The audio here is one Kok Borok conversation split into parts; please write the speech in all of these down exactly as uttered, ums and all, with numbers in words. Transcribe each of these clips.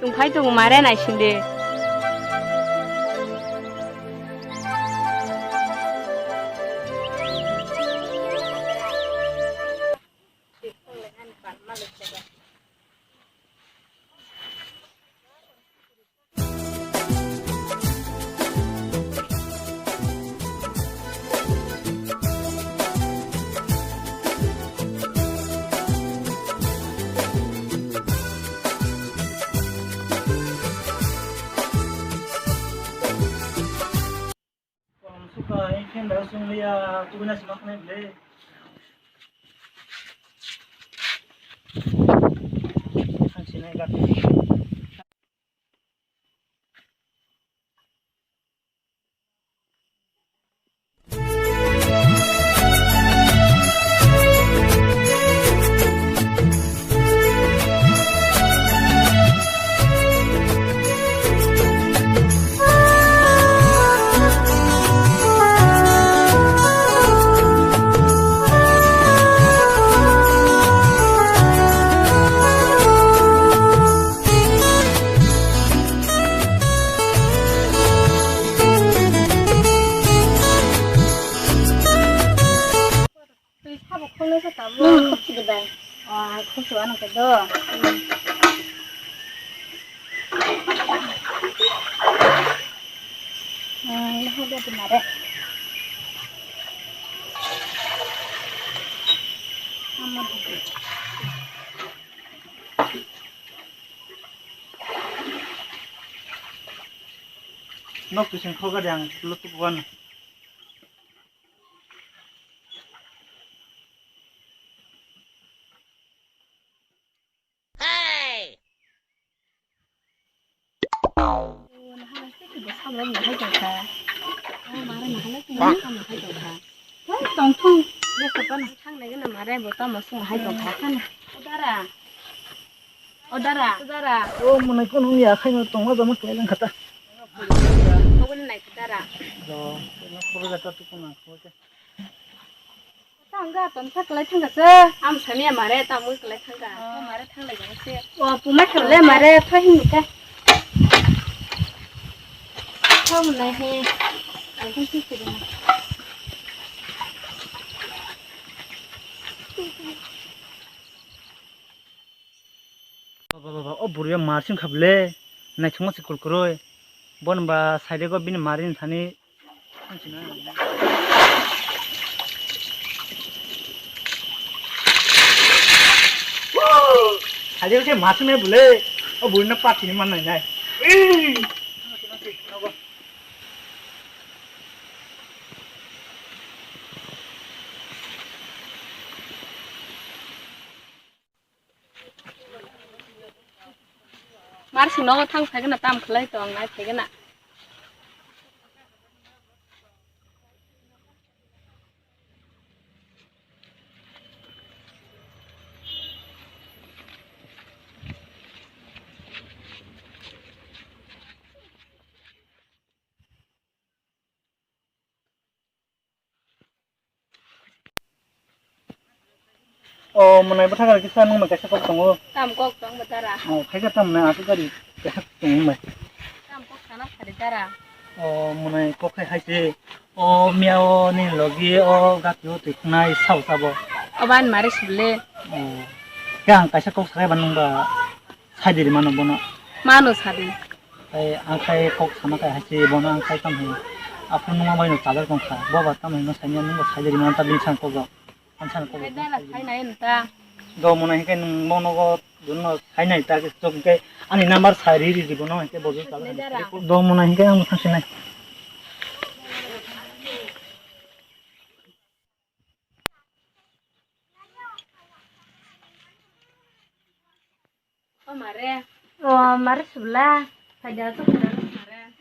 Tungphai tung mare naising de. Suka, ini kan dah langsung lihat, tu guna semak ni beli. Kan sini kat. Twi sabo kholo sa tamo. Nang khopsi de bai. Ah, khopsi ano ke do. Hmm, ini hada tu mare. Ama tu. Nok tu sing khoga dang lutuk wan. Tongthung, bwswk gana thangnai gana mare bo tamo sung hai tongkha khana. O dara. O dara. O dara. O mwnai kunu ya khaino tongma jama khlai lang khata. Koboni nai dara. Do, no koboni gata tu kuna koboni. Tangga ton sa khlai thangga se. Am samia mare tamo khlai thangga. O mare thanglai jang se. O puma khle mare thahin ka. Thong nai he. Ai thong si se. Baba, baba, o bwrwi o mar sing kha bwle, naithokma se kwrwi kwrwi. Bono ba side o bini marini thani. Side o se mar sing nai bwle, o bwrwi no pathini man nai nai. Mar sing nogo thang phai gana tam khlai tong nai phai gana. O mwnai bwtha gari kisa nung bai kaisa kok tongo. Tam kok tong bwtara. O khaisa tam mwnai atu gari kaisa tongo bai. Tam kok sana phari tara. O mwnai kok khai hai se. O miya o ni logi o gati o twi khwnai sao sabo. O ban mari sibole. O. Khe ang kaisa kok sakai ba nung ba sai di mano bono. Mano sadi. Tei ang khai kok sana khai hai se bono ang khai tamo. Aphuru nung bai no chajak tong kha. Bo ba tamo no sai no nung ba sai di mano ta bini sang kok. Ang sana kok. Dara sai nai ta. Do mwnai khe nung bono go dunno sai nai ta khe chok khe ani number sai ri ri di bono khe bo jun chajak. Do mwnai khe ang thang sinai. O mare. O mare subla. Phaida to mare.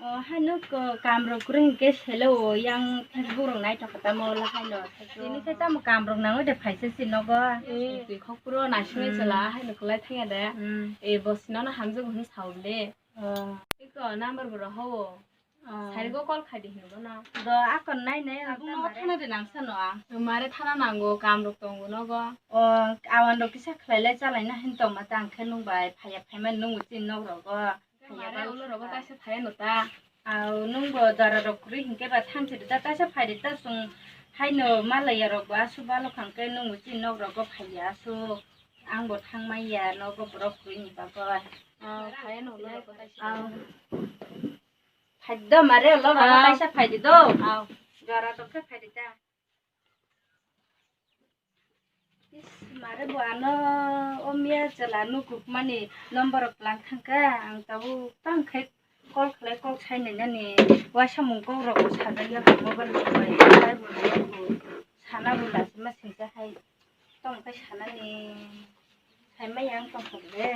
O haino ko kam rok kuri hinkhe selo o yang Facebook rok nai thok tamo la haino. Tini khe tamo kam rok nangoi de phaisa si nogo. Twi khok puro naisingwi chwla haino kwlai thangya de. E bo sino no hamjak hwn sawi de. Iko number bo roho. Oh. Sarigo call khai di hinwi bono. Do akon nai nai ang Nabung ta no mare. Thana de nang sano ang. Mare thana nango, kam rok tongo nogo. O, awan rok kisa khlai lai chalai na hin tong ma tang khe nung bai phaiya phaima nung chin nok rogo. Phaiya Mare ba ulo rogo ulo. Taisa phaiya no ta. Au nung bo jara rok kwrwi hinkhe ba thanchi rwda taisa phai rwda chwng haino malai ya rok bo aswk balo khang khe nung chin nok rogo phaiya aswk. Ang bo thang manya nogo borok kwrwi ni bagwi. Ah, phaiya no ulo rogo taisa. Au. Phai do mare ulo rogo Ah. Taisa phai di do. Au. Jora rok khe phai rwda. Is, mare bo ano o miya chwla nukuk mani number rok lang thangkha, ang tabuk tang khe call khlai kok sai nainani, waisa mung kok rok bo sajak ya mobile rok bai, bai bo nai bo sana bo lachima singsa hai tong khe sanani sai maya ang tong kok de.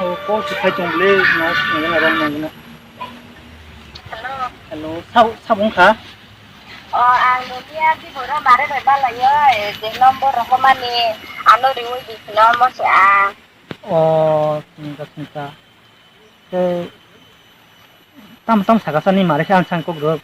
O, call se phai tong le, na, na, na, na, na. Hello. Hello, sabo, sabo wngkha? O, ang nini agi boro mare bai balayo, eh, je number rohormani, ano riwi di sino mo se ang. O, tungka, tungka. Tei, tam, tam saka sani mare khe ang sang kok rok.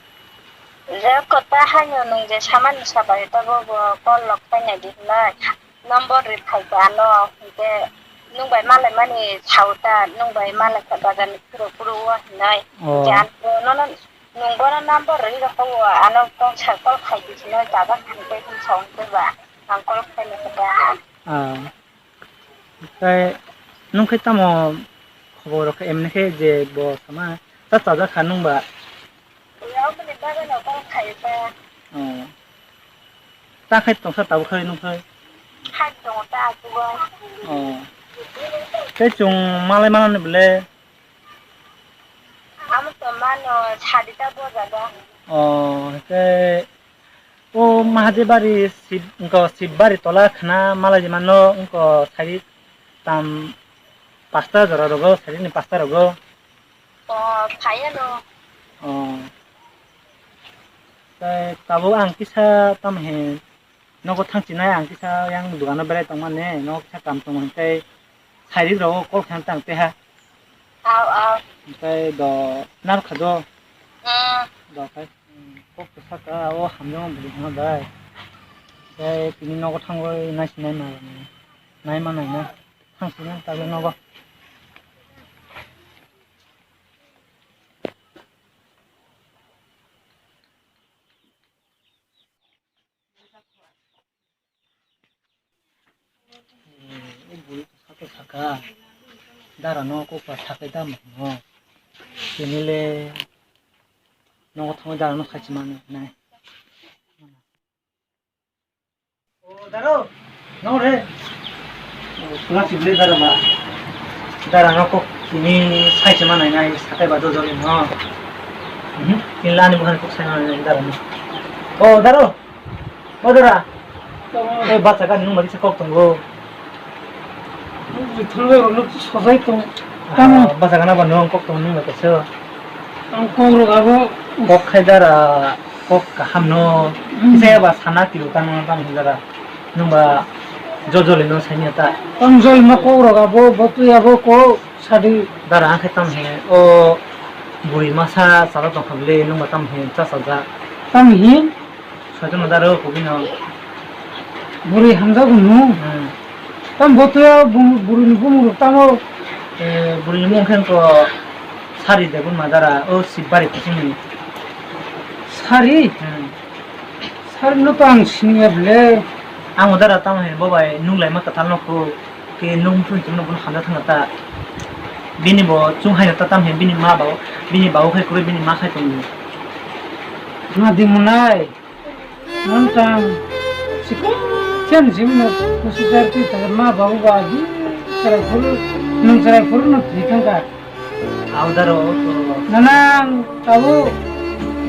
Je kota haino nung je samani sabai ta bo, bo call lok pai nai di hinai. Number ri phai ba ano, hinkhe nung bai malai mani sao ta, nung bai malai kha bazar ni phuro phuro o hinai. Oh. Hinkhe ang nono, nung bono number ri rokha o, ano kok sa call khai di hinoi, chajak hinoi tei hin sao hinkhe ba, ang call khai no kha ba. Ah. Tei nung khe tamo khobor rok khe emni khe je bo sama ta chajak kha nung ba? Oya, omo ni bagwi no call khai ba. Oh. Ta khai tongsa tabuk khai nung khai? Khai tongo ta asugo. Oh. Tei chwng malai manani bole? Amo to mano sadi ta bojago. Oh, tei o Mahadebari Sib-, wngkha Sibbari tola khna malai mano wngkha sari tam pasta jora rogo, sari ni pasta rogo. O, phaiya no. Oh. Tei tabuk ang kisa tam he nogo thang chinai ang kisa yang dogano berai tongmani nogo kisa kam tongo hwnkhe sari rogo call khe tang teha. Au, au. Tei do nar kha do. Hmm. Do kai. Hmm, kok to saka o hamjang bwrwi hwnna bai. Tei tini nogo thangwi naisi nai ma nai ma nai na. Thang sini tabuk nogo. O bwrwi to saka saka. Dara no kokba sakai da mano. Tini le nogo thangwi dara no sai se mano nai. O daro, no re. O, plastic le dara ba. Dara no kok tini sai se manai nai sakai ba dojoli no. Mhm. Tini lani buhan kok sai manai nai dara no. O daro. O dara. Tamo. E bacha gani nung mari sa kok tongo. Nung thangwi rok nuk sojai tong. Tamo. Ah, bacha gana ba nung kok tong nung ba kaisa. Ang kok rok abo. Kok khai dara. Kok kaham no. Hmm. Kisa ba sana kilo tang tang hinjara. Nungba jojoli no sanya ta. Tang joli ma kok roga bo, bo twi abo ko sadi. Dara ang khe tam he o buri masa chala tong kha bwle nungba tam he cha cha ja. Tam he? Soiton no daro kubui no. Buri hamjago no. Hmm. Tam bo twi abo bu-, buri ni bumung rok tamo. Eh, buri ni mung khe ko sari de bun ma dara o sibari kusini. Sari? Hmm. Sir, no to ang siniya bwle. Ang o dara tamo he bo bai nung laima kwtal no kho. Ke nung thun thun no bono hamjak thang ta. Bini bo chung hai ta tam he bini ma ba bini ba khai kuro bini ma khai tong. Ma di munai. Non tang. Sikon chen jim no kusi jar ti ta ma ba ba di. Sarai phuru nung sarai phuru no thang ka. Audaro to. Nanang, tabuk,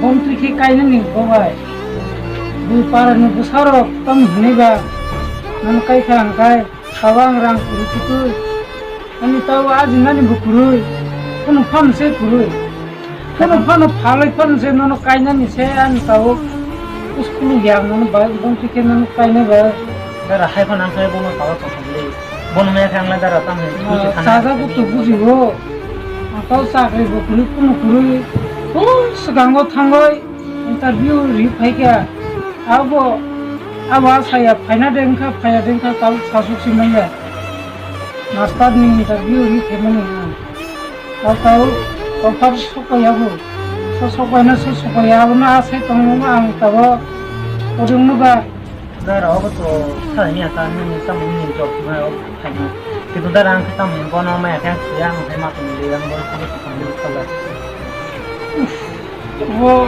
bom twi khe kainani bobai. Bui para ni bwsarok tam hwnwi ba. Nono kai kha ang kai, tawa ang rang kwrwi kwtwi. Ani tawa ajinani bo kwrwi. Phano phano se kwrwi. Phano phano phalwi phano se nono kainani se ani tawo. School ya nono bai bong tikhe nono kainai bai. Dara hai phano ang kai bono tawa tong thangli. Bono maya khe ang lai dara tamo. Chajago to bujigo. Ang tawo chakri bo kwrwi phano kwrwi. O swkango thangoi. Interview ri phaikha, abo, abo asaya phaina de wngkha, phaiya de wngkha, tabo sasuk si manya. Master ni interview ri phaimani ang. Tabo tabo offer sokpaiya bo. So sokpaina, so sokpaiya, abono asai tongmani ang tabo podium no ba. Dara obo to salai ni asa nini samung ni job ma o phaina. Kintu dara ang khe samung bono maya khe ang suya ang khe ma tong le ang bono khe samung ni khala. Bo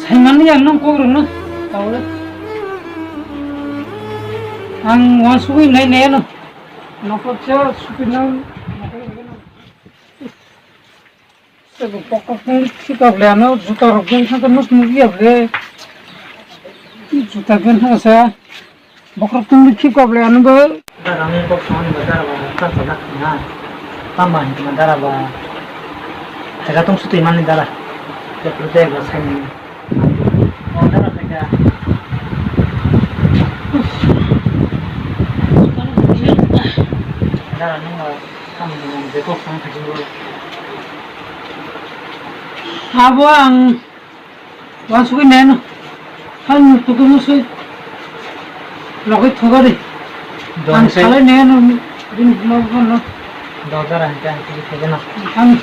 saimani ang nong kok rwno tawle. Ang wansugwi nai nai no. Nokot cha supi nang. Sebo bokhorok tungli khikok le ano juta rok ben thangkhe nuk nukya ble. Juta ben thangsa bokhorok tungli khikok le ano bo. Darani bokhorok ano dara ba ta ta na. Tama hin na dara ba. Jaga tong suti mani dara. Jepur de ba sai ni. O dara khaika. Dara nung ba. Abo ang wansugwi neno. Han tukumu sui. Logwi thogari. Ang salai neno. Bini buma buma no. Dodara hingke ang tigi thogena. Ang.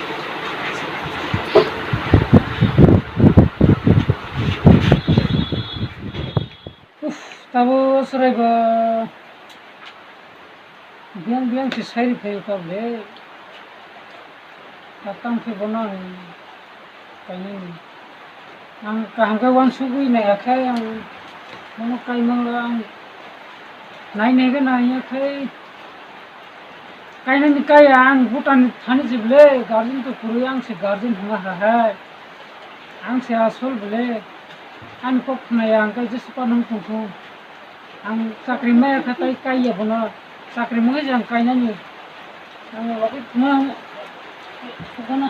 Uf, tabo chwrai ba. Biyang biyang se sai ri phaio tabuk le. Tabuk tamo khe bono ang kainani. Ang kaham khe wansugwi naiya khe ang bono kaimang le ang nai nai khe naiya khe kainani kaiya ang Bhutan thani se bwle guardian to kwrwi ang se guardian hwnga ha hai. Ang se asol bwle ani kok khwnaya ang khe jesa panung tong thung. Ang chakri maya kha tai kaiya bono. Chakri mungwi jang kainani. Ang logwi thuma. Khogana.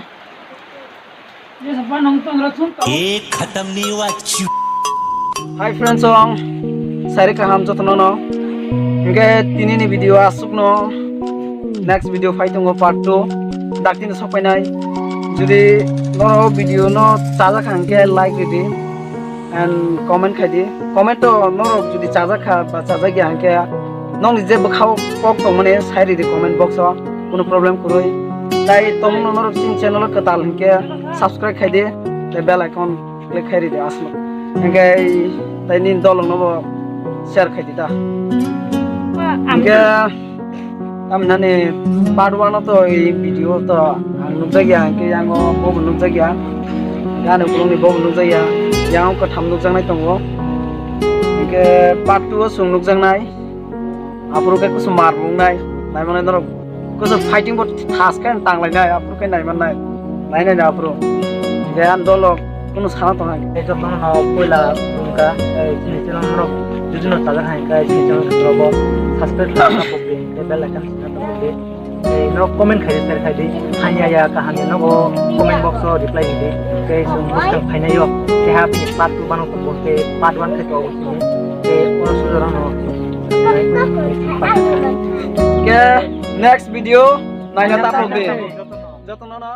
Jesa panung tong ra thung. Ek khatam nahi hua chu. Hi friends, song sari kaham jotono no. Hingke tini ni video asuk no. Next video phai tongo part two. Dakti no sok painai. Jodi no video no chajak hingke like ridi. And comment khai di. Comment o norok jodi chajak kha ba chajak ya hingke nokni je bwkhao kok tongmani sai ridi comment box o, kuno problem kwrwi. Tai tongmano norok chini channel o kwtal hingke subscribe khai di, tei bell icon click khai ridi aswk. Hingke tai nini dolong no bo share khai di ta. Hingke Tamhinani part one o to ei video to ang nukjakya, hingke yango bobo nukjakya, ani ukulukni bobo nukjakya, yango kwtham nukjaknai tongo, hingke part two o chwng nukjaknai, aphuru khe kusu mar wngnai, naimani norok kusu fighting bo thas khe tanglainai, aphuru khe naimannai. Nainai na aphuru. Hingke ang dolo kunu sana tongnai. Tei jotono no puila wngkha, tei chini channel rok jodi no chajak hai khe chini channel rok bo subscribe khlai na pokdi, tei bell icon sina pokdi. Tei no comment khai di, share khai di. Hanya ya kaham ya nogo comment box o reply di. Tei chwng bwskang phainai o. Tei ha bini part two bano tongbo, tei part one khe to tei oro sujoro no. Ke next video naina tapok di. Jotono no.